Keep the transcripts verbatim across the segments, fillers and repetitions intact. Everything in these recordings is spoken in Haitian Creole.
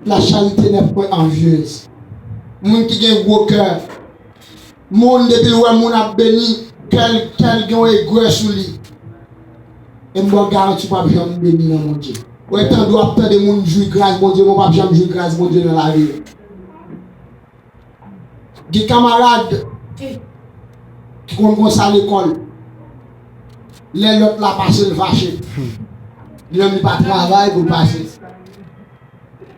La charité n'est point envieuse. Moun ki gen gwo kè, moun depi l wè moun ap beni, kè l, kè l gen yon egwè sou li. E m ba w garanti w p ap janm beni nan Bondye. Ou tande w ap tande moun jwi gras Bondye, men w p ap janm jwi gras Bondye nan lavi w. Gen kanmarad ki konn konsa lekòl. Lè lòt la pase, l fache. Li menm li pa travay pou l pase.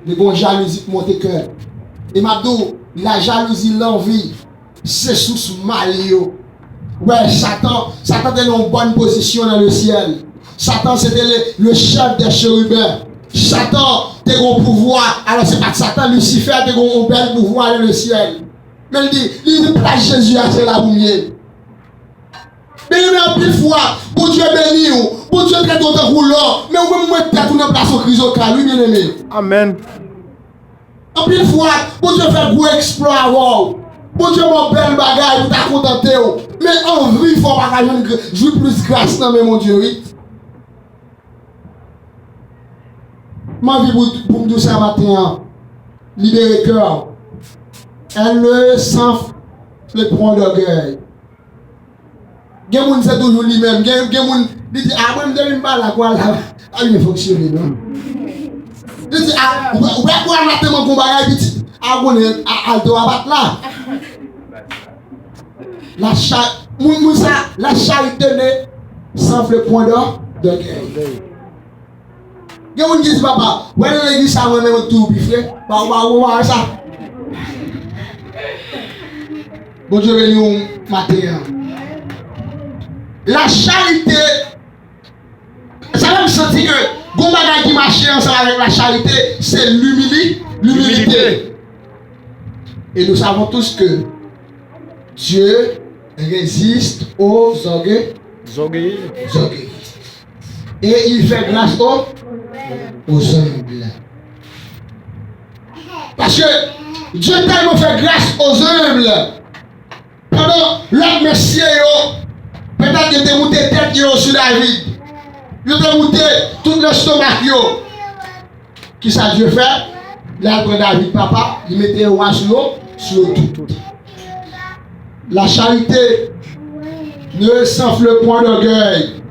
Li gon jalouzi k monte kè l. E m ap di w, la jalouzi, lanvi, se sous mal yo. Wè, Satan, Satan te nan yon bòn pozisyon nan le syèl. Satan se te le, le chèf dè cheribin. Satan te gon pouvwa. Alò se pa t Satan, Lisifè te gon yon bèl pouvwa nan le syèl. Men li di, li di plas Jezi a se la pou m ye. Byeneme, anpil fwa, Bondye beni w, Bondye trete w tankou lò, men ou menm ou met tèt ou nan plas yon krizokal, wi, byeneme. Amèn. Anpil fwa, Bondye fè gwo eksplwa avè w. Bondye ba w bèl bagay pou ta kontante w. Men anvi fè w pa ka jwenn gr-, jwi plis gras nan men Bondye, wi. M anvi pou, pou m di w sa maten an, libere kè w. Elle ne s'enfle point d'orgueil. Gen moun se toujou li menm. Gen, gen moun, li di, "A, mwen, depi m pa la, kwa la, pa byen fonksyone, non." Li di, "A, ou wè, ou wè, kwa la tèlman gon bagay, pitit. A, konnen, a, alto a pa t la." La cha-, moun, moun sa, la charité ne s'enfle point d'or-, d'orgueil. Gen moun ki di, "Papa, wè nan legliz sa, mwen menm tou pi fre." Pa, pa, pa, pa, sa. Bondye beni w maten an. La charité, sa fè m santi ke gon bagay ki mache ansanm avèk la charité, se l'humili-, l'humilité. L'humilité. Et nous savons tous que Dieu résiste aux orgueilleux. Orgueilleux. Orgueilleux. Et il fait grâce aux, aux humbles. Paske Dye tèlman fè gras aux humbles. Pandan lòt mesye yo, petèt yo te moute tèt yo sou David. Yo te moute tout lestomak yo. Kisa Dye fè? Li al pran David papa, li mete wa sou yo, sou yo tout. La charité ne s'enfle point d'orgueil.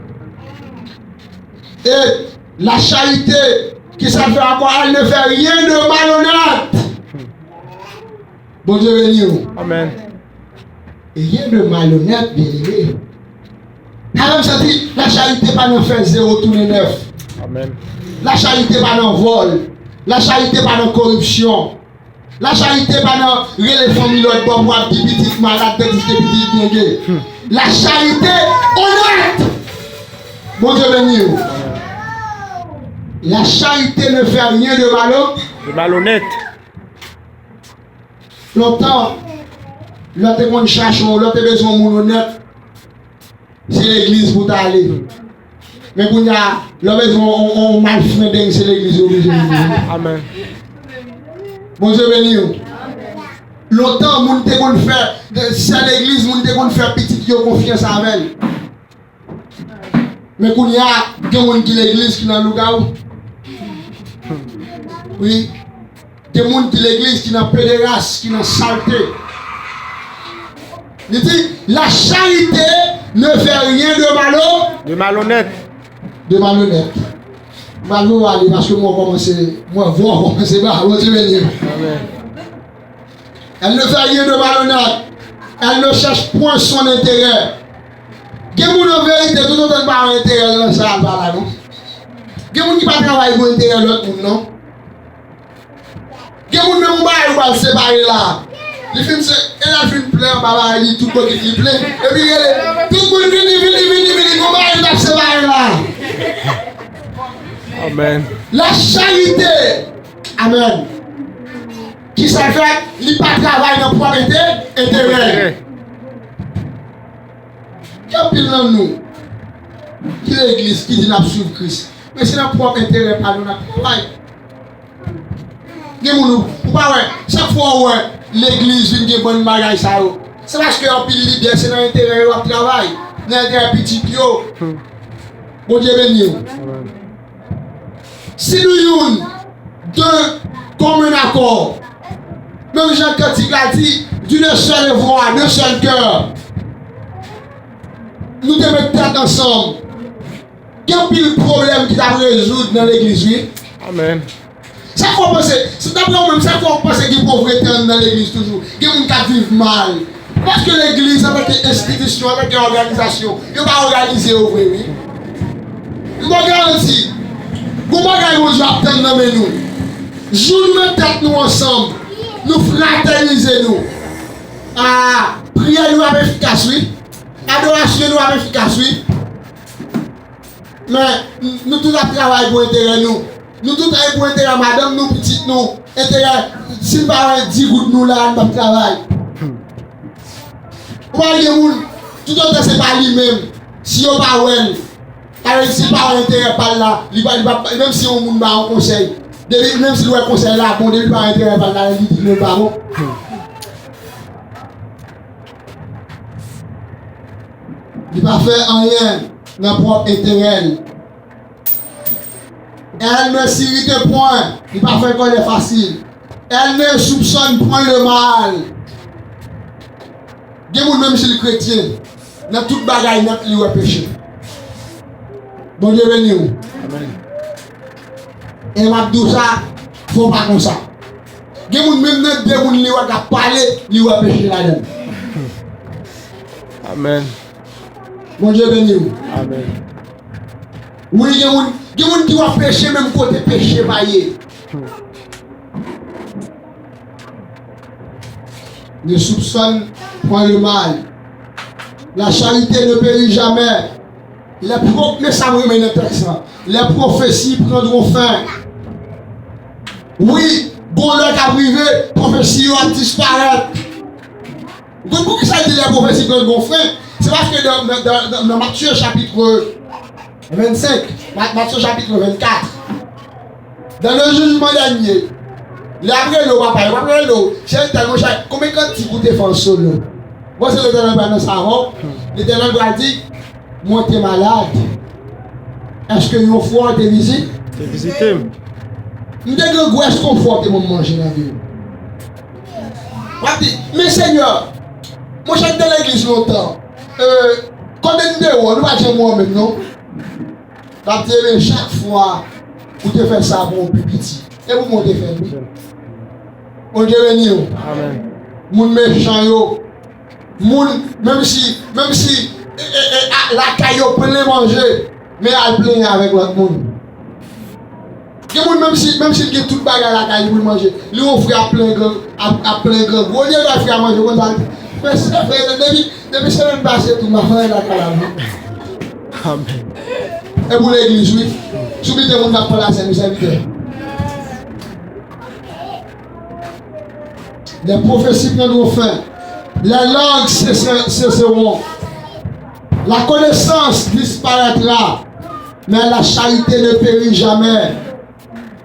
Et la charité, kisa l fè ankò? Elle ne fait rien de malhonnête. Bondye beni w. Amèn. Rien de malhonnête, byeneme. Sa fè m santi la charité pa nan fè zewo tounen nèf. Amèn. La charité pa nan vòl. La charité pa nan koripsyon. La charité pa nan rele fanmi lòt bò pou ap di pitit malad, tandiske pitit gen gen. La charité onèt. Bondye beni w. La charité ne fait rien de malo. De malhonnête. Lontan, lè w te konn chache, lè w te bezwen yon moun onèt, se legliz pou w t ale. Men kounye a, lè w bezwen yon, yon, yon malfrendeng, se legliz ou oblije vini. Amèn. Bondye beni w. Lontan, moun te konn fè, de, sè legliz, moun te konn fè pitit yo konfyans avè l. Men kounye a, gen moun ki legliz ki nan lougawou. Wi. Gen moun ki legliz ki nan pederas, ki nan salte. Li di, la charité ne fait rien de malo. De malhonnête. De malhonnête. M al voye w ale paske mwen kòmanse, mwen vwè w kòmanse ba, Bondye beni w. Amèn. Elle ne fait rien de malhonnête. Elle ne cherche point son intérêt. Gen moun an verite, toutotan l pa wè enterè l nan sa, l pa la non. Gen moun ki pa travay pou enterè lòt moun non. Gen moun menm ou bay ou pral separe la. Li fin se, e lè l fin plen anba bagay li, tout bokit li plen. Epi rele, tout moun vini, vini, vini, vini, gon bagay nou t ap separe la. Amèn. La charité. Amèn. Kisa l fè? Li pa travay nan pwòp ente-, enterè l. Gen anpil nan nou ki legliz, ki di n ap swiv Kris, men se nan pwòp enterè pa nou n ap travay. Gen moun ou, ou pa wè, chak fwa ou wè legliz vin gen bann bagay sa yo, se paske anpil lidè se nan enterè yo ap travay, nan enterè pitit yo. Bondye beni w. Si nou youn, de, kòm yon kò. Menm jan kantik la di, d'une seule voix, d'un seul cœur. Nou te met tèt ansanm. Gen anpil pwoblèm ki t ap rezoud nan legliz, wi. Amèn. Sa k fè w panse, se daprè ou menm, sa k fè w panse gen povrete anndan legliz toujou? Gen moun k ap viv mal. Paske legliz, antanke enstitisyon, antanke òganizasyon, yo pa òganize yo vre, wi. M ba w garanti, gon bagay Bondye ap tann nan men nou. Jou nou met tèt nou ansanm, nou fratènize nou. A, priyè nou ap efikas, wi. Adorasyon nou ap efikas, wi. Men, n-, nou tout ap travay pou enterè nou. Nou tout travay pou enterè madanm nou, pitit nou. Enterè, si n pa wè di goud nou la, n p ap travay. Ou pa gen moun, toutotan se pa li menm, si yo pa wè l, sa vle di si l pa wè enterè pa l la, li pa, li pa, menm si yon moun ba yon konsèy, depi, menm si l wè konsèy la bon, depi l pa wè enterè pa l la, li di non l pa bon. Li pa fè anyen nan pwòp enterè l. Elle ne s'irrite point, li pa fè kòlè fasil. Elle ne soupçonne point le mal. Gen moun, menm si l kretyen, nan tout bagay nèt, li wè peche. Bondye beni w. Amèn. E m ap di w sa, fò w pa konsa. Gen moun, menm nan de moun li wè k ap pale, li wè peche ladan l. Amèn. Bondye beni w. Amèn. Wi, gen moun, gen moun ki wè peche menm kote peche pa ye. Ne soupçonne point le mal. La charité ne périt jamais. Les pro-, men sa m renmen nan tèks lan. Les prophéties prendront fin. Wi, gon lè k ap rive, pwofesi yo ap disparèt. Donk, poukisa l di lè pwofesi pran gon fen? Se paske nan, nan, nan, nan, nan Matye chapit vennsenk, Ma-, Matye chapit vennkat, dans le jugement dernier, lè y ap rele w papa, yo p ap rele w, cheri, tèl monchè, konbyen kantik ou te fè an solo? Bon, se Letènèl pral nan sa avè w. Letènèl pral di, mwen te malad. Èske yon fwa w te vizit? Te vizite m. M te grangou, èske yon fwa w te ban m manje nan vi w? W ap di, men Senyè, monchè, m te legliz lontan. E, kote m te wè w, nou pa t janm wè w menm, non? L ap di, ebyen, chak fwa ou te fè sa pou yon pi piti, e pou mwen w te fè l, wi. Bondye beni w. Amèn. Moun mechan yo, moun, menm si, menm si, e, e, e, a, lakay yo plen manje, men al plenyen avèk lòt moun. Gen moun, menm si, menm si l gen tout bagay lakay li pou l manje, li wè yon frè ap plen gran, ap, ap plen grangou. Olye l bay frè a manje, konsa l di, men se vre, depi, depi semèn pase tou, m ap fè lakay la, non? Amèn. E pou legliz, wi. Si w kite moun k ap pran lasèn, wi, sèvitè. Les prophéties prendront fin. Les langues cesse-, cesseront. La connaissance disparaîtra, mais la charité ne périt jamais.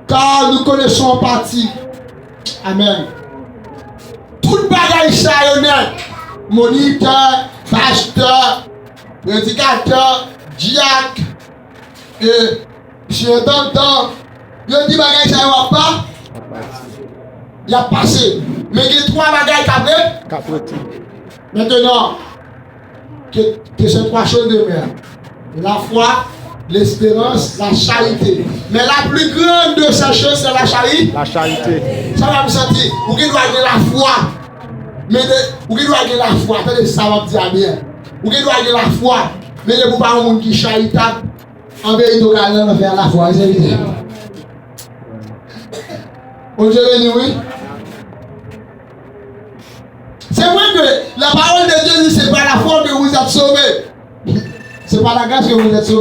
Car nous connaissons en partie. Amèn. Tout bagay sa yo nèt, monitè, pastè, predikatè, dyak, e, sirentandant, yo di bagay sa yo ap pa, y ap pase. Men gen twa bagay k ap ret. K ap rete. Mentenan, ke, ke se twa chos demen, la foi, l'espérance, la charité. Mais la plus grande de ces choses, c'est la charité. La charité. Sa fè m santi, ou gen dwa gen lafwa. Men de, ou gen dwa gen lafwa. Tande sa m ap di a byen. Ou gen dwa gen lafwa. Men depi w pa yon moun ki charitab, an verite, ou ka al nan lanfè a lafwa, wi, sèvitè. Bondye beni w, wi. C'est vrai que la parole de Dieu dit, c'est par la foi que vous êtes sauvés. C'est par la grâce que vous êtes sauvés.